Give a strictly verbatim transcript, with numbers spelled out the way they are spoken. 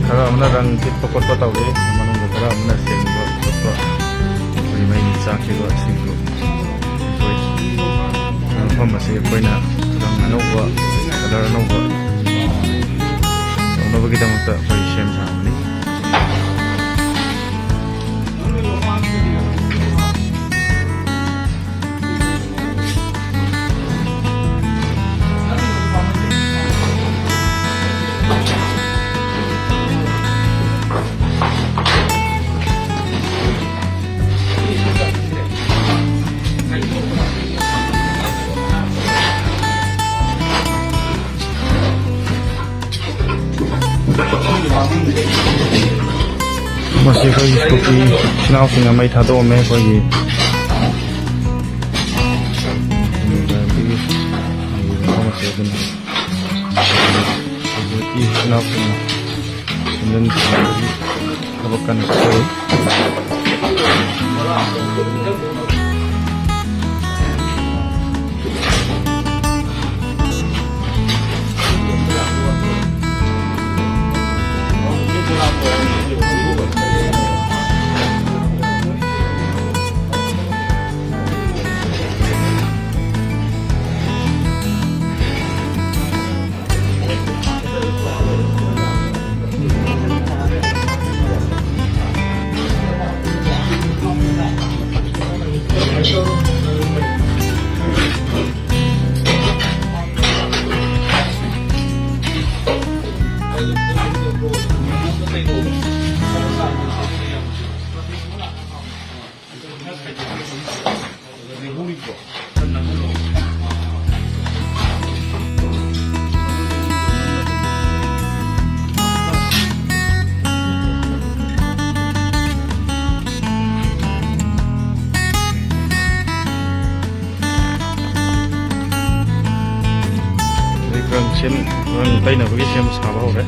ꯈꯔ ꯑꯃꯅ ꯔꯪ ꯊꯤꯠꯄ ꯈꯣꯠꯄ ꯇꯧꯔꯤ, ꯃꯅꯨꯡꯗ ꯈꯔ ꯑꯃꯅ ꯁꯦꯡꯕ ꯈꯣꯠꯄ, ꯑꯩꯈꯣꯏ ꯃꯩ ꯆꯥꯛꯈꯤꯕ ꯁꯤꯡꯗꯨ꯫ ꯑꯩꯈꯣꯏ ꯃꯐꯝ ꯑꯁꯤ ꯑꯩꯈꯣꯏꯅ ꯔꯪ ꯑꯅꯧꯕ, ꯀꯂꯔ ꯑꯅꯧꯕ ꯇꯧꯅꯕꯒꯤꯗꯃꯛꯇ ꯑꯩꯈꯣꯏ ꯁꯦꯝ ꯁꯥꯕꯅꯤ꯫ ꯃꯁꯤ ꯑꯩꯈꯣꯏꯒꯤ ꯀꯨꯀꯤ ꯏꯆꯤꯟ ꯏꯅꯥꯎꯁꯤꯡꯅ ꯃꯩ ꯊꯥꯗꯣꯛꯑꯝꯃꯦ꯫ ꯑꯩꯈꯣꯏꯒꯤ ꯃꯐꯝ ꯑꯁꯤ ꯑꯗꯨꯝ ꯍꯧꯖꯤꯛꯀꯤ ꯏꯆꯤꯟ ꯏꯅꯥꯎꯁꯤꯡꯅ ꯁꯦꯝꯖꯤꯟ ꯁꯥꯕꯒꯤ ꯊꯕꯛ ꯀꯟꯅ ꯆꯠꯊꯔꯤ꯫ ꯔꯪ ꯇꯩꯅꯕꯒꯤ ꯁꯦꯝ ꯁꯥꯕ ꯍꯧꯔꯦ꯫